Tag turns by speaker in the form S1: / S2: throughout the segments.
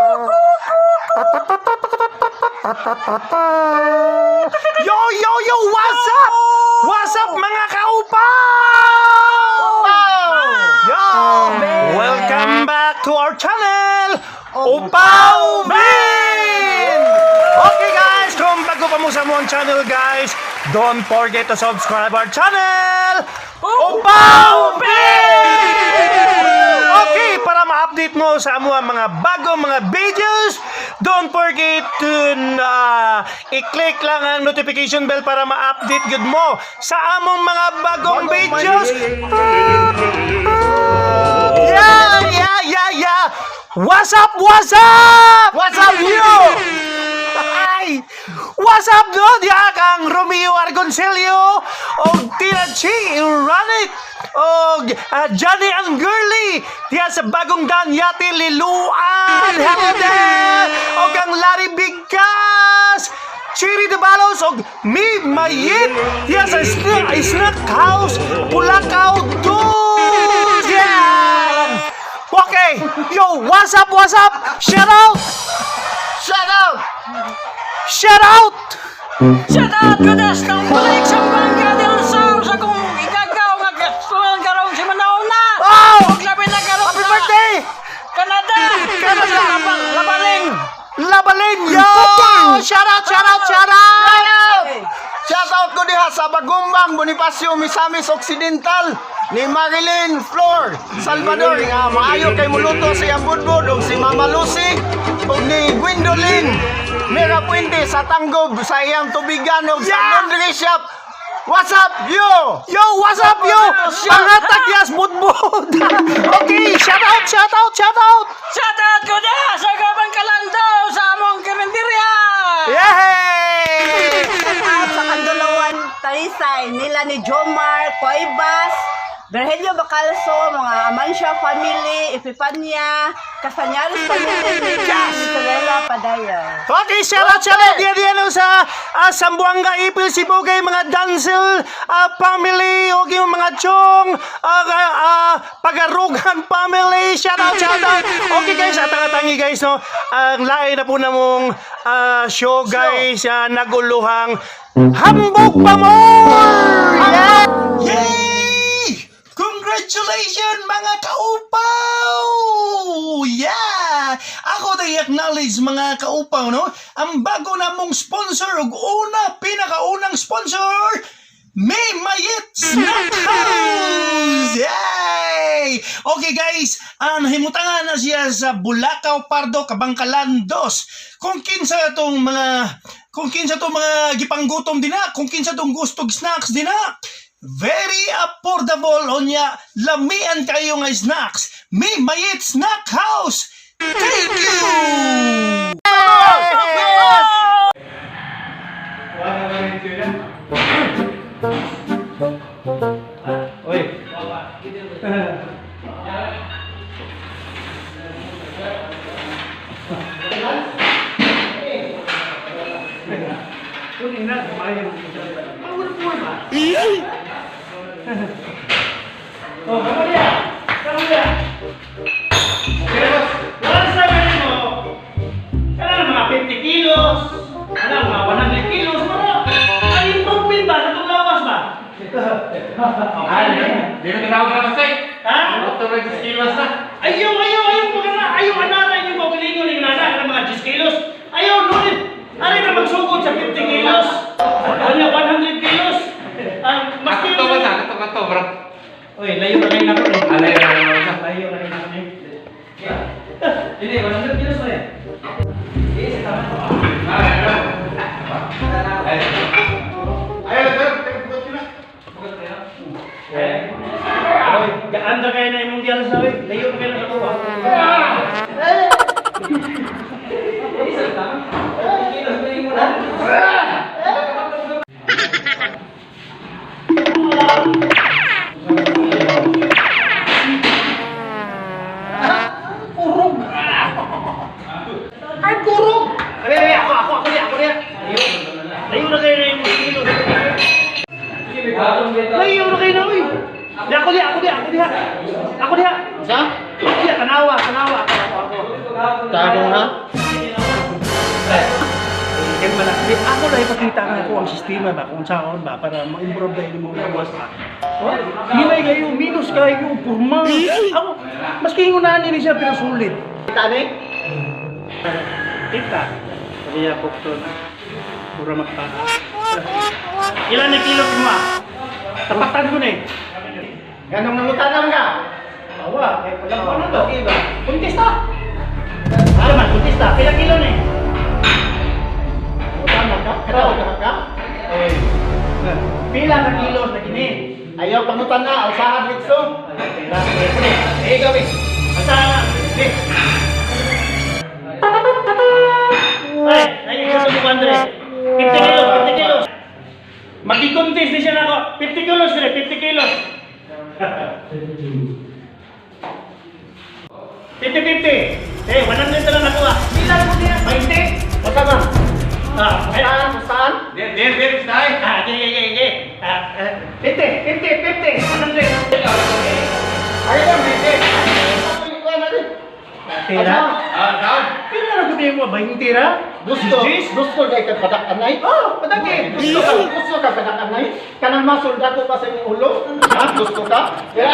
S1: Yo, yo, yo! What's up? What's up, mga kaupaw? Yo! Welcome back to our channel, Upaw Bin! Okay guys, kung bago pa mo sa among channel guys, don't forget to subscribe our channel, Upaw Bin! Okay, para ma-update mo sa amo ang mga bagong mga videos, don't forget to i-click lang ang notification bell para ma-update gud mo sa among mga bagong videos. Yeah! What's up, what's up?
S2: What's up, yo?
S1: Ay! What's up, dude? Ya kang Romeo Argoncillo og Tina Chi Ranit og Johnny and Girly diya sa Bagong Dan Yati Liluan. Hello there! Og ang Larry Bigkas, Chiri de Balos og Mi Mayit diya sa Snack House Pulakaw Dude. Yeah! Okay, yo, what's up, what's up? Shout out!
S2: Shout out!
S1: Shout out!
S3: Shout out ko das ng balik sa Bangga del Sur sa kong igagaw nga gastuhan karong si Manauna.
S1: Oh!
S3: Ug labi na karon
S1: Happy
S3: sa
S1: birthday!
S3: Canada.
S1: Canada.
S3: Labaling.
S1: Labalin! Yo! Shout out, shout out, shout out!
S2: Shout out! Shout out ko diha sa Bagumbang, Bonifacio, Misamis Occidental ni Marilyn Flor Salvador nga maayo kay muluto sa iyang budbud, ug si Mama Lucy ug ni Gwendolyn Mira Puente sa Tanggob sa iyang tubigan ug sa laundry shop. What's up, yo?
S1: Yo, what's up, yo? Pangatag yas budbud! Okay, shout out, shout out, shout out!
S3: Shout out ko das sa Gabang Kalando sa among karinderya.
S1: Yay!
S4: Out sa Kandulawan, Talisay, nila ni Jomar, Coibas, Virgilio Bacalso, mga Amansya family, Epifania, Castañares family, Isabela Padaya.
S1: Okay, shout out, shout out diya diya no sa Sambuanga Ipil, Sibugay, mga Dancel family, o yung mga Chong, Pagarugan family, shout out, shout out. Okay guys, atang-atangi guys, no, ang lain na po na mong show guys, naguluhang Hambog Pa More! Yeah! Yay! Congratulations, mga kaupaw! Yeah! Ako na acknowledge, mga kaupaw, no? Ang bago namong sponsor ug una, pinakaunang sponsor, May Mayit Snack House! Yay! Okay guys, ang himutangan na siya sa Bulacau Pardo, Kabangkalan 2. Kung kinsa tong mga gipanggutom dinha, kung kinsa tong gustog snacks dinha, very affordable unya lamian kayo nga snacks. May Mayit Snack House. Thank you. Yes! Oy. Oh, kamu dia. Kamu dia. Once na mo, kanang mga 50 kilos, kanang mga 100 kilos, mga ang improvement ba sa itong lawas ba?
S5: Ah, di mo tinawag na kasi.
S1: Ha?
S5: Doktor na 10 kilos na.
S1: Ayaw, ayaw, ayaw, mga na, ayaw, anara yung kaugalingon yung nana, kanang mga 10 kilos. Ayaw, ngunit, ari na magsugod sa 50 kilos. Ano, 100 kilos. Ang mas
S5: Kato ba sa? Kato kato, bro.
S1: Oy, layo na kayo na ko eh.
S5: Alay na na na.
S1: Layo na kayo na ko eh. Hindi, 100 kilos na eh.
S5: Ay, ano? Ay. Ay, ay, bukat yun na.
S1: Oy, gaan na kayo na imong diyan sa oy. Layo na kayo na sa kuha. Kurog. Ay, kurog. Ay, ay, ako, ako, ako niya, ako niya. Layo na kayo na imong kilo. Layo na kayo na, oy. Di ako diha, ako diha, ako diha. Ako diha. Sa? Diha, tanawa, tanawa. Ako, ako.
S2: Tarong na.
S1: Kaya malaki. Ako na ipakita nga ako ang sistema ba kung saan ba para ma-improve dahil mo lawas ba. Oh, hinay kayo, minus kayo, purma. Ako, maski ingunahan nila siya pero sulit.
S2: Kita ni?
S1: Kita. Kaya bukto na. Pura magpaka. Ilan na kilo mo? Tapatan ko na eh.
S2: Ganong nangutanam ka?
S1: Awa, eh, wala ko na to. Kuntista. Ano man, kuntista. Pila kilo na eh.
S2: Utama ka? Katawa ka?
S1: Eh, pila ka kilos na kini.
S2: Ayaw pangutan na, usahan Ritso.
S1: Ay, pila. Eh,
S2: Eh, gabi.
S1: Asa na? Eh. Ay, ay, isa sa Andre. 50 kilos, 50 kilos. Magki-contest din siya na ako. 50 kilos, dire, 50 kilos. 50-50. Eh, 100 na lang ako ah. Pila mo niya? 20?
S2: Basta ba?
S1: Ah, ay,
S2: Saan? Saan?
S1: ah, okay, okay, okay. Ah, 50, 50, 50, 100.
S2: Ayaw, hindi.
S1: Tira? Pila na gusto mo? 20 ra?
S2: Gusto,
S1: Jis?
S2: gusto kay kag padak-anay?
S1: Oh, padagi.
S2: Gusto ka, gusto ka padak-anay? Kanang masolda ko pa sa imong ulo? Ha? Gusto ka? Ya.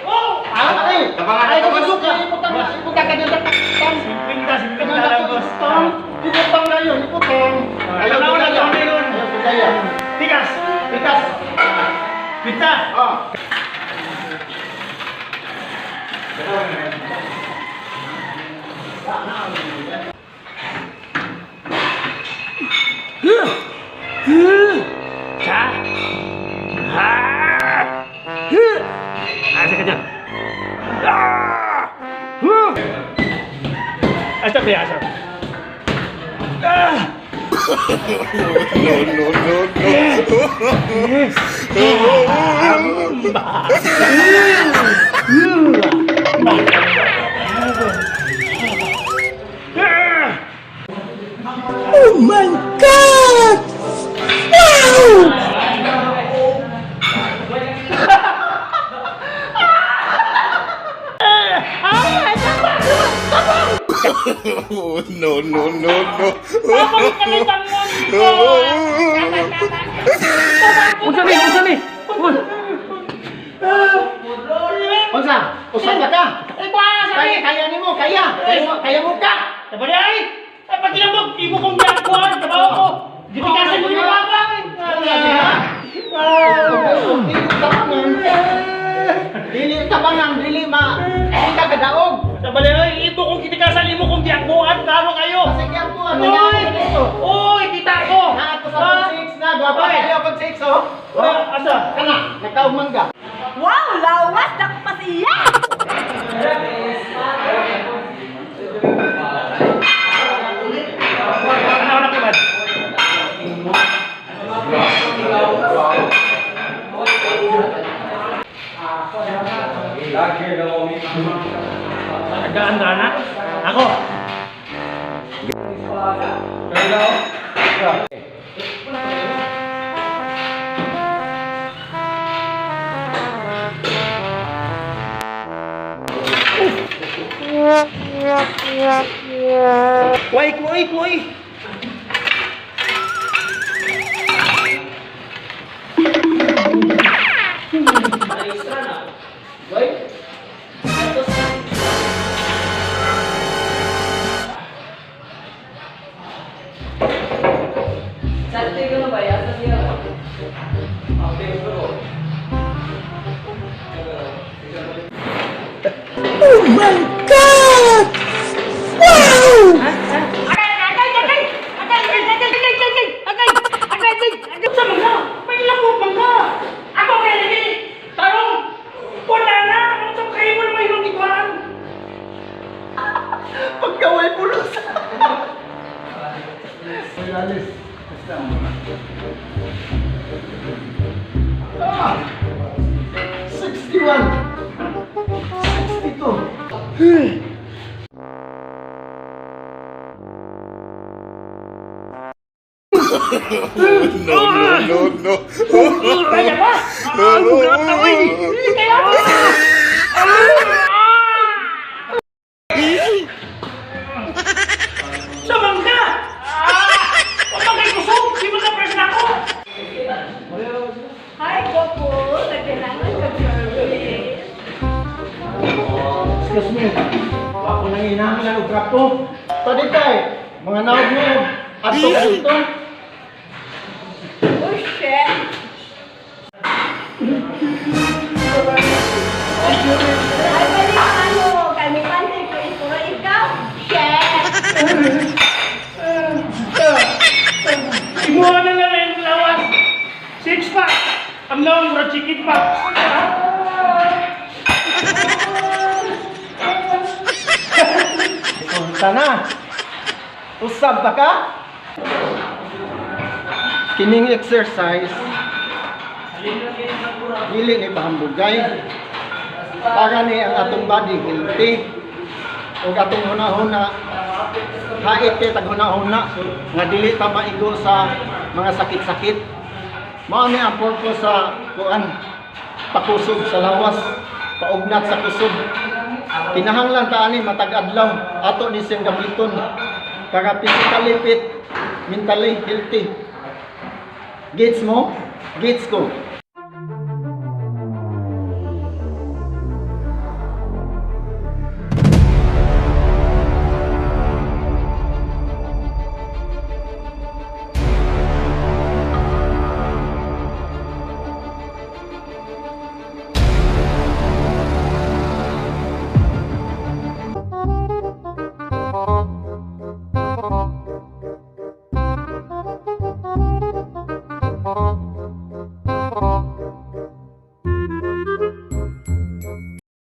S1: Oh!
S2: Ah, ay. Ay, gusto ka, ibutang na, ibutang ka nila. Tang.
S1: 50, 50 lang, boss.
S2: Tang. Ibutang na yun, ibutang. Ayaw,
S1: Tanaw na,
S2: bigaya.
S1: tanaw na yun.
S2: Ayaw, bigaya.
S1: Tigas!
S2: Tikas.
S1: Pinta!
S2: Ah.
S1: Sa? Ha? Huh! Asa ka dyan? Ah! Huh! Asa ba asa? Ah!
S6: No, no, no, no.
S1: Ah!
S6: Oh, no, no, no, no.
S3: Unsa ni? Unsa ni? Uy.
S2: Unsa? Usa ka ka?
S1: Ay, kuha sa
S2: Kaya, kaya nimo, kaya. Kaya mo, kaya mo ka.
S1: Sabi niya, ay! Ay, pag ginamog, imo kong giyakuan, kabaw ko! Gitikasan mo ni Papa!
S2: Dili tabangan. Dili tabangan, dili ma. Dili ka kadaog.
S1: Sabi niya, ay, imo kong gitikasan, imo kong giyakuan, klaro kayo!
S2: Sige ako, ano
S1: Uy!
S2: na dito?
S1: Uy, kita ko!
S2: Na ako sa 6 na, gwapa
S1: Uy!
S2: kayo kog 6 oh.
S1: Ah, asa?
S2: Kana, nagtaog mangga.
S4: Wow, lawas na pa siya!
S1: Ano na kuman? Tagaan ka na? Ako! Kuy, kuy, kuy!
S2: Hoy.
S3: Agay, agay, agay! Agay, agay, agay, agay, agay, agay, agay, agay, agay.
S1: Sa mga! May lamok mga! Ako kay lagi! Tarong! Wala na! Ano sa kayo mo na may ilong ikuan?
S2: Pagkaway pulos. Ah! 61. 62.
S6: No, no, no, no.
S1: Kaya pa! Ah, bugat na, uy! Kaya pa!
S2: Excuse me. Wa ko nang hinahanglan og trapo. Pwede kay mga naog mo ato dito.
S4: Oh, shit! Ay, pwede ka ano, kay mo pansin ko ito, ikaw, shit!
S1: Imuha na lang yung lawas. Six pack. Ang lawang bro, chicken pack.
S2: Unsa na? Usab ba ka? Kining exercise dili ni pahambugay. Para ni ang atong body healthy ug atong hunahuna hait kay tag hunahuna nga dili ta maigo sa mga sakit-sakit. Mao ni ang purpose sa kuan, pakusog sa lawas, paugnat sa kusog. Kinahanglan ta ani matag adlaw ato ni siyang gamiton para physically fit, mentally healthy. Gets mo? Gets ko.